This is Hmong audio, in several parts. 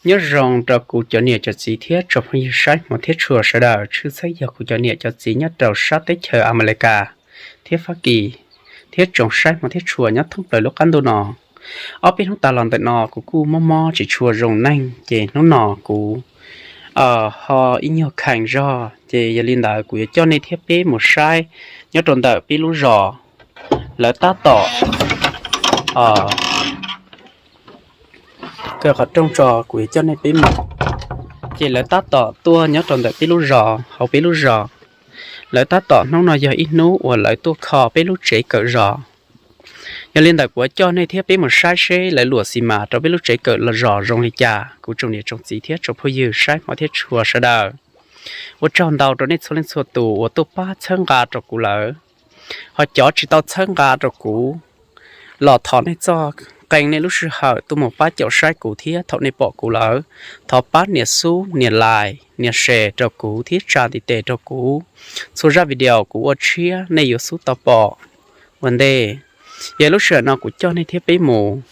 Nyob zoo rau kuv cov niam cov txiv thiab tsoom phooj ywg saib hmov thiab tshua sawv daws, tshwj xeeb yog kuv cov niam cov txiv nyob rau sab teb chaws Amelikas thiab Fab Kis, thiab tsoom saib hmov thiab tshua nyob thoob plaws lub qab ntuj no. Ob peb hnub tas los ntawm no kuv kuj mob mob tsis tshua zoo neej, ces hnub no kuv ho ib nyuag khees zog, ces yog li ntawd kuv yuav coj nej thiab peb mus saib nyob rau ntawm peb lub zos. Lawv tab tom, kaw qhov rooj tso, kuv yuav coj nej peb mus. Ces lawv tab tom tuaj nyob rau ntawm peb lub zos, hauv peb lub zos. Lawv tab tom, hnub no yog ib hnub uas lawv tuaj kho peb lub tsev kawm zos. Yog li ntawd kuv yuav coj nej thiab peb mus saib seb lawv luam xis mas rau peb lub tsev kawm los zos zoo li cas. Kuv tsoom niam tsoom txiv thiab tsoom phooj ywg saib hmov thiab tshua sawv daws, ua tsaug ntau rau nej txhua leej txhua tus uas tuaj pab txhawb nqa rau kuv lawm. Ho cov tsis tau txhawb nqa rau kuv los thov nej txoj qee nej lub sij hawm tuaj mus pab caum saib kuv thiab. Thaum nej pom kuv lawm, thov pab nias sub, nias like, nias share rau kuv thiab tsa ntiv tes rau kuv. Txhua zaj video kuv ua tshiab nej yuav xub tau pom ua ntej. Yog lub sij hawm no kuv coj nej thiab peb mus,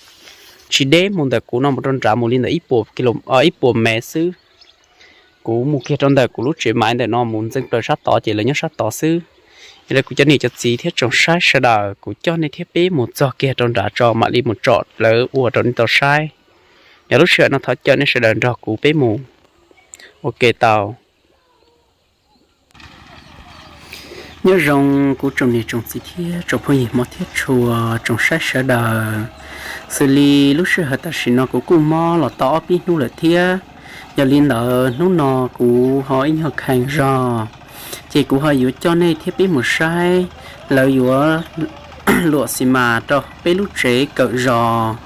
tsis deb mus ntawm kuv no mus rau nrad mus li ntawm ib puas mev xwb. Kuv mus kiag rau ntawm kuv lub tsev maiv ntawm no mus ntxeev plaws sab tod ces lawv nyob sab tod xwb. Yog li kuv cov niam cov txiv thiab tsoom saib sawv daws, kuv coj nej thiab peb mus txog kiag rau nrad tso mam li mus tsom lawv ua rau nej tau saib. Yog lub sij hawm no thov caw nej sawv daws nrog kuv peb mus ua ke tau. Nyob zoo kuv tsoom niam tsoom txiv thiab tsoom phooj ywg hmov thiab tshua, tsoom saib sawv daws. Xws li lub sij hawm tam sim no kuv kuj mob los tau ob peb hnub lawm thiab. Yog li ntawd hnub no kuv ho ib nyuag khees zog, ces kuv ho yuav coj nej thiab peb mus saib lawv yuav luam xis mas rau peb lub tsev kawm zos.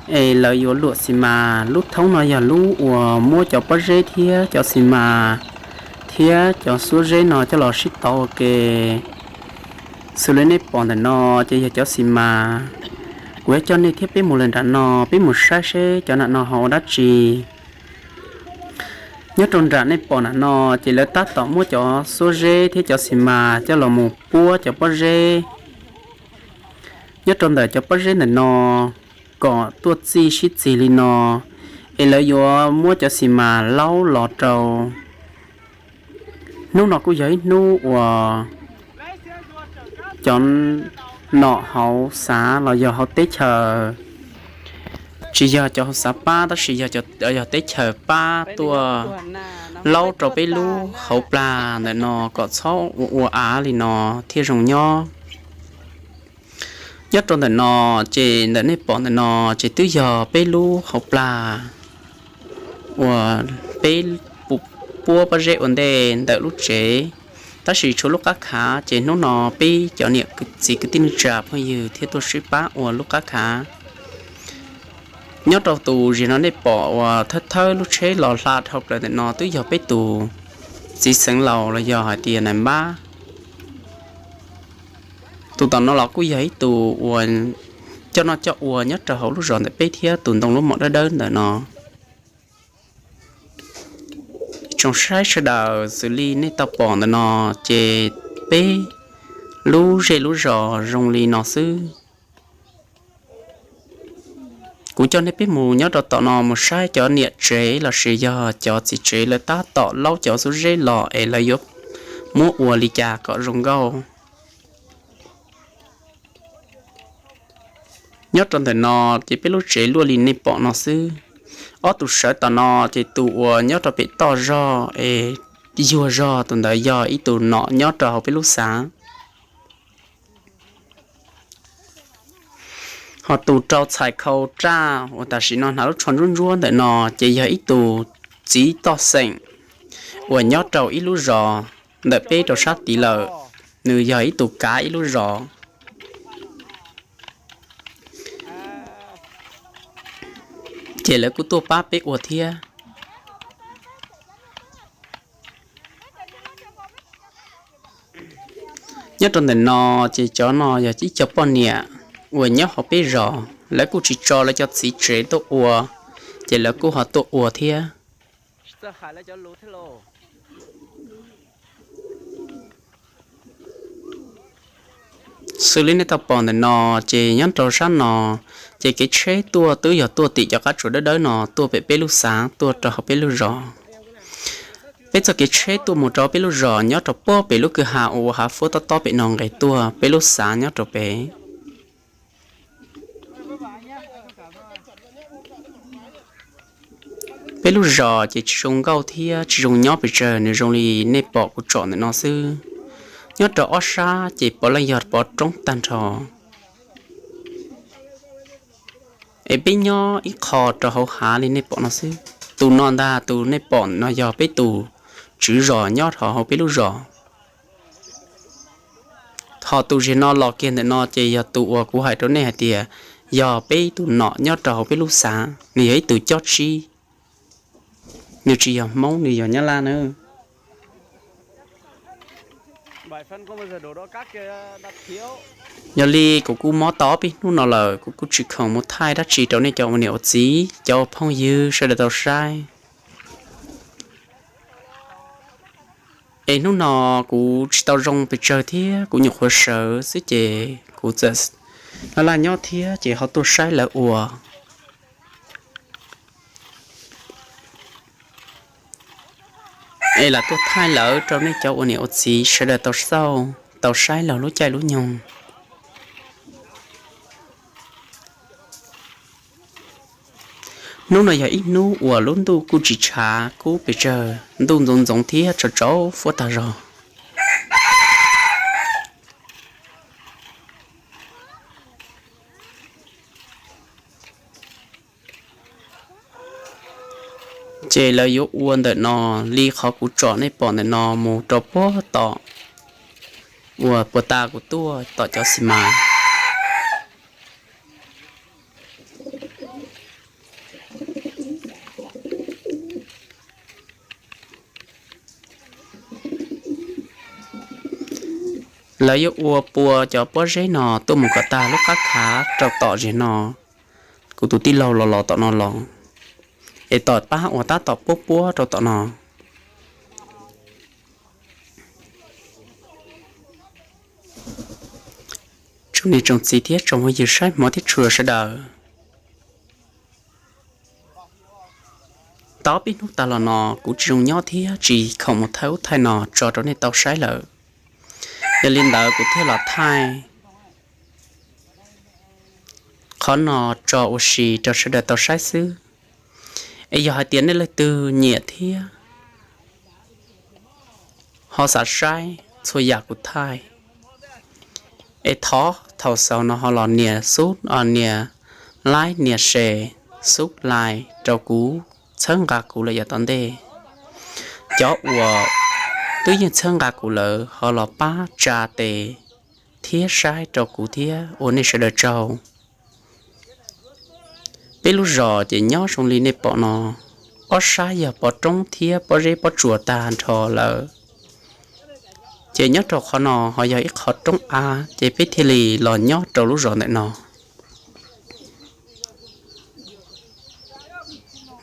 Es lawv yuav luam xis mas, lub thoob no yog lub uas muab cov pob zeb thiab cov xis mas thiab cov xuab zeb no coj los sib tov ua ke. Xws li nej pom ntawm no ces yog cov xis mas. Kuv yuav coj nej thiab peb mus lawm nram no, peb mus saib seb cov nram no ho ua dab tsi. Nyob rau nram nej pom nram no ces lawv tab tom muab cov xuab zeb thiab cov xis mas coj los mus puab cov pob zeb. Nyob rau ntawm cov pob zeb ntawm no kom tuaj txij sib txig li no, es lawv yuav muab cov xis mas laub los rau. Hnub no kuj yog ib hnub uas cov nom hauv xav los yog hauv teb chaws, tsis yog cov hauv xav pab tab sis yog, yog teb chaws pab tuaj laub rau peb lub hauv plag ntawm no kom txhob ua ua av li no thiaj zoo nyob. Nyob rau ntawm no, ces ntawm nej pom ntawm no ces twb yog peb lub hauv plag uas peb puab pob zeb ua ntej ntawm lub tsev, tab sis tshuav lub qab khav ces hnub no peb cov niam txiv kwv tij neej tsa phooj ywg thiaj tuaj sib pab ua lub qab khav. Nyob rau tus zis no nej pom uas thawb thawb lub tsheb los hla dhau plaws ntawm no twb yog peb tus txiv xeev laus los yog hais tias nais npab. Tus tom no los kuj yog ib tus uas coj noj coj ua nyob rau hauv lub zos ntawm peb thiab tus ntoo lub mom dawb dawb ntawm no. Tsoom saib sawv daws, xws li nej tau pom ntawm no, ces peb lub zej lub zos zoo li no xwb. Kuv coj nej peb mus nyob rau tom no mus saib cov niam tsev lossis yog cov txiv tsev lawv tab tom laub cov xuab zeb los es lawv yuav muab ua li cas kom zoo nkauj. Nyob rau ntawm no ces peb lub tsev luaj li nej pom no xwb. Ob tus sawv tom no ces tus uas nyob rau pem toj zog es yuag zog tus ntawd yog ib tus nom nyob rau hauv peb lub xav. Ho tus rau txhais khau raj uas tam sim no hnav lub tsho ntsuab ntsuab ntawm no ces yog ib tus txiv toj xeem uas nyob rau ib lub zos ntawm peb rau sab tid lawm. Nws yog ib tus kav ib lub zos, ces lawv kuj tuaj pab peb ua thiab. Nyob rau ntawm no ces cov no yog ib co poj niam uas nyob hauv peb zos, lawv kuj tsis tso lawv cov txiv tsev tuaj ua, ces lawv kuj ho tuaj ua thiab. Xws li nej tau pom ntawm no, ces nyob rau sab no Ces kev tsheb tuaj twb yog tuaj tim cov qab tsuas dawb dawb no tuaj pem peb lub xav tuaj rau hauv peb lub zos. Peb txoj kev tsheb tuaj mus rau peb lub zos nyob rau puag pem lub kwj ha uas ua hav fuab tob tob pem no nqes tuaj peb lub xav nyob rau pem. Peb lub zos ces tsis zoo nkauj thiab tsis zoo nyob pes tsawg, nws zoo li nej pom kuv tsom ntawm no xwb. Nyob rau ob sab ces puav leej yog pov roob tag nrho. Es peb nyob ib qho rau hauv hav li nej pom no xwb. Tus no ntag, tus nej pom no yog peb tus tswv zos nyob rau hauv peb lub zos. Ho tus zig no los kiag ntawm no ces yog tus uas kuv hais rau nej hais tias yog peb ib tus nom nyob rau hauv peb lub xav, nws yog ib tus cob tsib. Nws tsis yog Hmoob, nws yog Nyab Laj na. Yog li kuv kuj mob tau ob peb hnub no lawm, kuv kuj tsis khoom mus thaij dab tsi rau nej cov ua niam ua txiv, cov ua phooj ywg sawv daws tau saib. Es hnub no kuv tsis tau zoo pes tsawg thiab kuv nyuam qhuav sawv xwb ces kuv txawm laj laj nyob thiab ces ho tuaj saib lawv ua. Es lam tuaj thaij lawv rau nej cov ua niam ua txiv sawv daws tau xauj tau saib laug lub caij lub nyoog. Hnub no yog ib hnub uas lub ntuj kuj tsis tshav kub pes tsawg, ntuj ntxoov ntxoov thiab tsaus tsaus fuab tag zog. Ces lawv yuav ua ntawm no li qhov kuv tsom nej pom ntawm no mus rau puag tom uas puag ta kuv tuaj tom cov xi mas. Lawv yuav ua pua cov pob zeb no tuaj mus kom tag lub qab khav rau tom zig no. Kuv tus tij laug los los tom no los, es tom pab uas tab tom puab puab rau tom no. Tsoom niam tsoom txiv thiab tsoom phooj ywg saib hmov thiab tshua sawv daws, tau ob peb hnub tas los no kuv tsis zoo nyob thiab tsis khoom mus thaij ub thaij no tso rau nej tau saib lawm. Yog li ntawd kuv thiaj los thaij qhov no tso ua si rau sawv daws tau saib xwb. Es yog hais tias nej leej twg nyiam thiab ho xav saib txhua yam kuv thaij, es thov thaum xaus no ho los nias xub, nias like, nias share, subscribe rau kuv, txhawb nqa kuv lawm yav tom ntej. Cov uas twb yeej txhawb nqa kuv lawm ho los pab tsa tes thiab saib rau kuv thiab ua nej sawv daws tsaug. Peb lub zos ces nyob zoo li nej pom no, ob sab yog pov roob thiab pob zeb pob tsuas tag nrho lawm. Ces nyob rau qhov no ho yog ib qho roob av ces peb thiaj li los nyob rau lub zos ntawm no.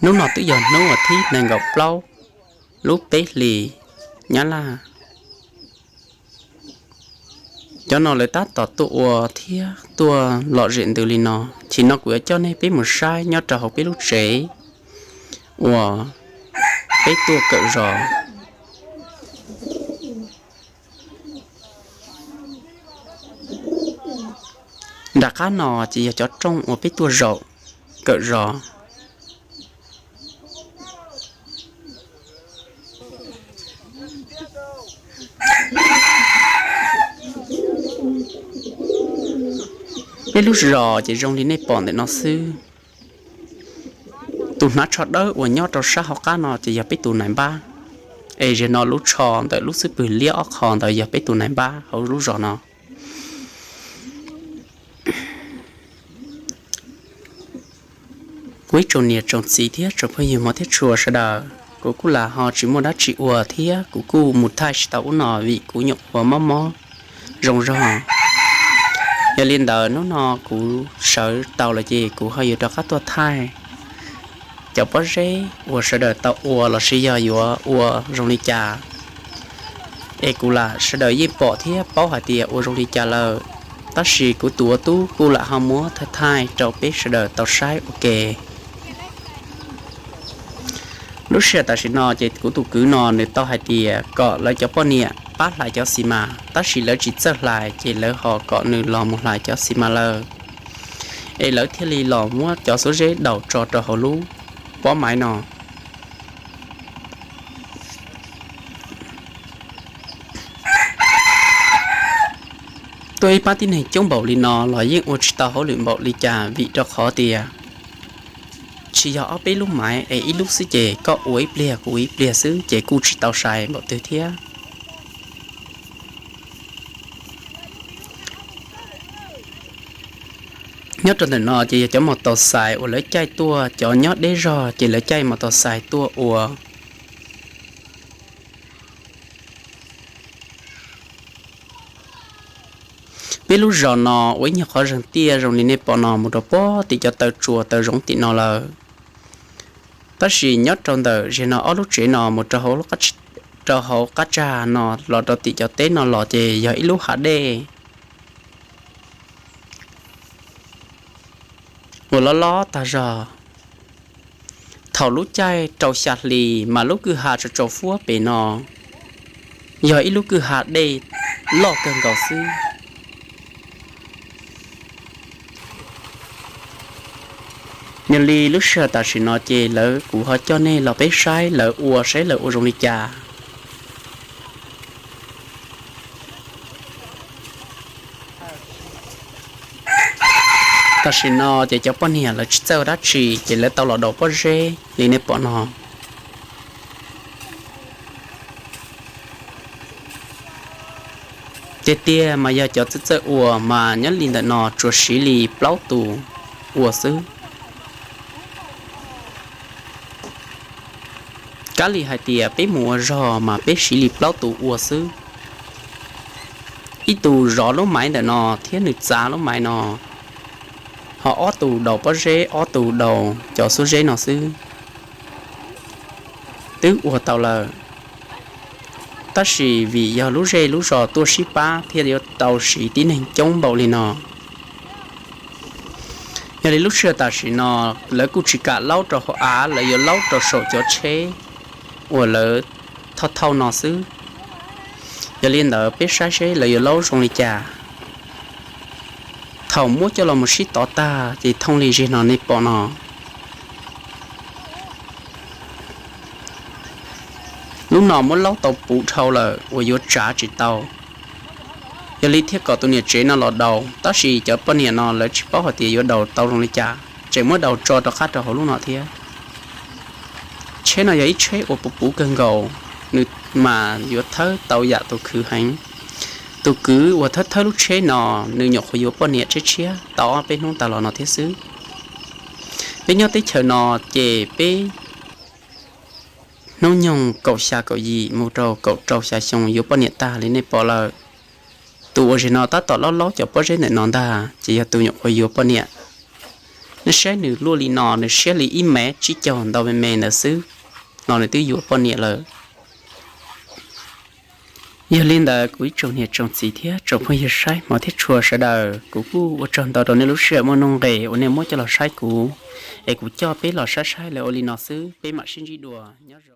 Hnub no twb yog hnub uas thib nees nkaum plaub lub peb hlis Nyab Laj. Cov no lawv tab tom tuaj ua thiab tuaj lom zem ntws li no. Chim no kuv yuav coj nej peb mus saib nyob rau hauv peb lub tsev uas peb tuaj kawm zos. Nram qab no ces yog cov rooj uas peb tuaj zaum kawm zos. Peb lub zos ces zoo li nej pom ntawm no xwb. Tus hnav tsho dawb uas nyob rau sab hauv qab no ces yog peb tus nais npab. Es zaum no lub tsho ntawm lub xub pwg liab ob qho ntawd yog peb tus nais npab hauv lub zos no. Kuv ib tsoom niam tsoom txiv thiab tsoom phooj ywg hmov thiab tshua sawv daws, kuv kuj lam ho tsis muaj dab tsi ua thiab kuv kuj mus thaij tsis tau ub no vim kuv nyuam qhuav mob mob zoo zog. Yog li ntawd hnub no kuv sawv tau lawm ces kuv ho yuav rov qab tuaj thaij cov pob zeb uas sawv daws tau ua los sis yog yuav ua zoo li cas, es kuv lam sawv daws yeej pom thiab paub hais tias ua zoo li cas lawm. tab sis kuv tus ua tub kuj lam ho muab thaij thaij rau peb sawv daws tau saib ua ke. Lub sij hawm tam sim no ces kuv tus kwv no nws tau hais tias kom lawv cov poj niam pab hlais cov xis mas, tab sis lawv tsis txawj hlais ces lawv ho kom nws los mus hlais cov xis mas lawm, es lawv thiaj li los muab cov xuab zeb daus tso rau hauv lub pob maiv no. Tuaj ib pab tib neeg coob npaum li no los yeej ua tsis tau hauj lwm npaum li cas, vim rau qhov tias tsis yog ob peb lub maiv es ib lub xwb ces koj ua ib pliag kuv ua ib pliag xwb ces kuj tsis tau sai npaum twg thiab. Nyob rau ntawm no ces yog cov mos taus xais uas lawv caij tuaj, cov nyob deb zog ces lawv caij mos taus xais tuaj ua. Peb lub zos no ua ib nyuag qhov zeeg tiaj zoo li nej pom no mus rau pem tim cov taw tsua taw zoov tim no lawm. Tab sis nyob rau ntawm zig no ob lub tsev no mus rau hauv qab tsag no los rau tim cov teb no los ces yog ib lub hav dej uas loj loj tag zog. Thaum lub caij rau xya hli mas lub kwj ha tsaus tsaus fuab pem no yog ib lub kwj ha dej loj kawg nkaus xwb. Yog li lub sij hawm tam sim no ces lawv, kuv ho coj nej los peb saib lawv ua saib lawv ua zoo li cas. Tam sim no ces cov poj niam lawv tsis txawj ua dab tsi ces lawv tau los daus pob zeb li nej pom no. Tiag tiag mas yog cov txawj txawj ua mas nyob li ntawm no tsuas siv li plaub tus ua xwb. Kab li hais tias peb mus ua zog mas peb siv li plaub tus ua xwb. Ib tus zov lub maiv ntawm no thiab nws txav lub maiv no, ho ob tus daus pob zeb, ob tus daus cov xuab zeb no xwb twb ua tau lawm. Tab sis vim yog lub zej lub zos tuaj sib pab thiaj yuav tau siv tib neeg coob npaum li no. Yog li lub sij hawm tam sim no lawv kuj tsis kam laub rau hauv av, lawv yuav laub rau saum cov tsheb uas lawv thauj thauj no xwb. Yog li ntawd peb saib seb lawv yuav laub zoo li cas. Thaum muab coj los mus sib tov tag ces thooj li zig no nej pom no. Lub no muab laub tau puv dhau lawm uas yuav tsav tsis tau. Yog li thiaj kom tus niam tsev no los daus, tab sis cov poj niam no lawv tsis paub hais tias yuav daus tau zoo li cas, tseem muab daus tso rov qab rau hauv lub no thiab. Tsheb no yog ib tsheb uas puv puv kawg nkaus, nws mas yuav thawb tau yam tus khwv heev. Tus kwv uas thawb thawb lub tsheb no, nws nyuam qhuav yuav poj niam tshiab tshiab tau ob peb hnub tas los no thiab xwb. Peb nyob teb chaws no ces peb hnub nyoog kaum xya kaum yim mus rau kaum rau xya xyoo yuav poj niam tag li nej pom lawm. Tus uas zig no tab tom laub laub cov pob zeb ntawm no ntag ces yog tus nyuam qhuav yuav poj niam. Nej saib nws luaj li no, nws siab li ib mev tsib caug ntau me me ntawd xwb los nws twb yuav poj niam lawm. Yog li ntawd kuv ib tsoom niam tsoom txiv thiab tsoom phooj ywg saib hmov thiab tshua sawv daws, kuv kuj ua tsaug ntau rau nej lub sij hawm muaj nuj nqis uas nej muab coj los saib kuv, es kuv coj peb los saib saib lawv ua li no xwb, peb mam sib ntsib dua, nyob zoo.